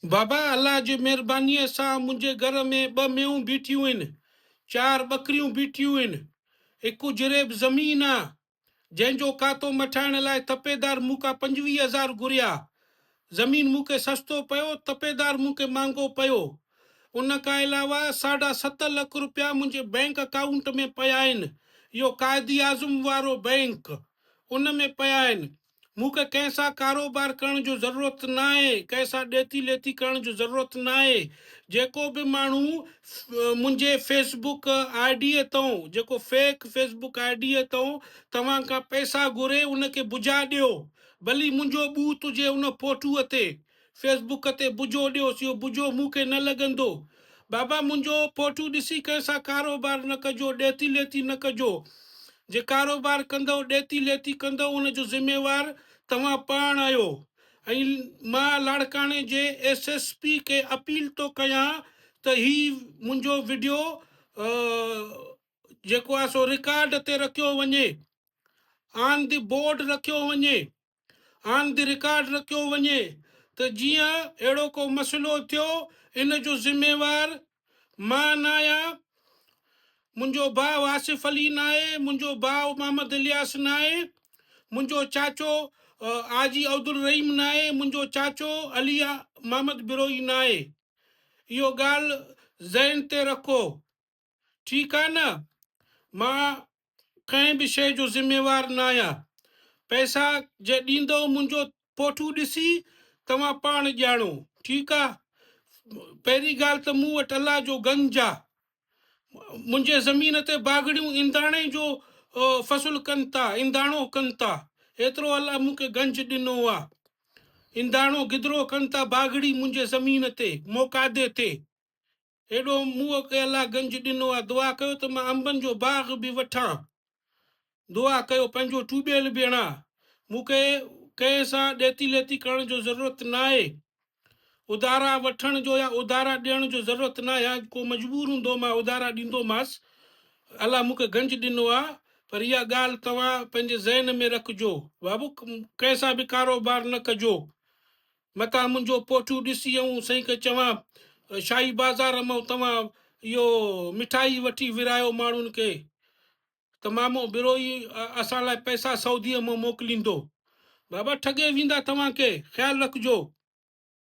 بابا الله جي مھربانيء سان منھنجي گھر ۾ ٻه مينھون بيٺيون ھن، چار ٻڪريون بيٺيون ھن، ھڪ جريب زمين آ، جنھن جو کاتو مٺائڻ لاء تپيدار مون کان پنجويھه ھزار گھريا. زمين مون کي سستو پيو، تپيدار مون کي مھانگو پيو. ان کان علاوه ساڍا ست لک روپيا منھنجي بئنڪ اڪائونٽ ۾ پيا آھن، اھو قائداعظم وارو بئنڪ، ان ۾ پيا آھن. مون کي ڪنهن سان ڪاروبار ڪرڻ جو ضرورت ناهي، ڪنهن سان ڏيتي ليتي ڪرڻ جو ضرورت ناهي، جيڪو به ماڻهو منهنجي فيس بڪ I ڊيء تئون جيڪو fake Facebook I D تئون توهان کان پئسا گهري ان کي بجا ڏيو، ڀلي منهنجو ٻوت هجي ان فوٽوء تي. فيس بڪ تي بجو ڏيوس اهو بجو مون کي نه لڳندو. بابا منهنجو فوٽو ڏسي ڪنهن سان ڪاروبار نه ڪجو ڏيتي ليتي نه ڪجو. جي ڪاروبار ڪندؤ ڏيتي ليتي ڪندؤ ان جو ذميوار توهان پاڻ آهيو ۽ مان لاڙڪاڻي جي ايس ايس پي کي اپيل ٿو ڪيان ته هي منهنجو وڊيو جيڪو آهي سو رڪارڊ تي رکيو وڃي آن the board رکيو وڃي. آن the record رکيو وڃي ته جيئن اهڙو ڪو مسئلو ٿيو ان جو ذميوار مان ناهيان، منهنجو ڀاء آصف علي ناهي، منهنجو ڀاء محمد الياس ناهي، منهنجو چاچو حاجي عبدالرحيم ناهي، منهنجو چاچو علي محمد بروهي ناهي. اهو ڳالهه ذهن تي رکو. ٺيڪ آ نه مان ڪنهن به شيء جو ذميوار ناهيان پئسا جي ڏيندؤ منهنجو پوٺو ڏسي توهان پاڻ ڄاڻو ٺيڪ آ پهرين ڳالهه ته مون وٽ الله جو گنج آ منهنجي زمين تي باگڙيون انداڻي جو فصل ڪن ٿا انداڻو ڪن ٿا ايترو الله مون کي گنج ڏنو آ انداڻو گدرو ڪن ٿا باگڙي منهنجي زمين تي موقادي تي ايڏو مون کي الله گنج ڏنو آ دعا ڪيو ته مان انبن جو باغ به وٺان دعا ڪيو پنهنجو ٽيوبيل به هڻان مون کي ڪنهن سان ڏيتي ليتي ڪرڻ جو ضرورت ناهي اڌارا وٺڻ جو يا اڌارا ڏيڻ جو ضرورت ناهي ها ڪو مجبور هوندو مان اڌارا ڏيندومانس الله مون کي گنج ڏنو آ پر اها ڳالهه توهان پنهنجي ذهن ۾ رکجو بابو ڪنهن سان به ڪاروبار نه ڪجو متان منهنجو پوٺو ڏسي آئون سائين کي چوان شاهي بازار مان توهان اهو مٺائي وٺي ورهايو ماڻهن کي ته مامو بروهي اسان لاء پئسا سعوديء مان موڪليندو. بابا ٺڳي ويندا توهان کي، خيال رکجو.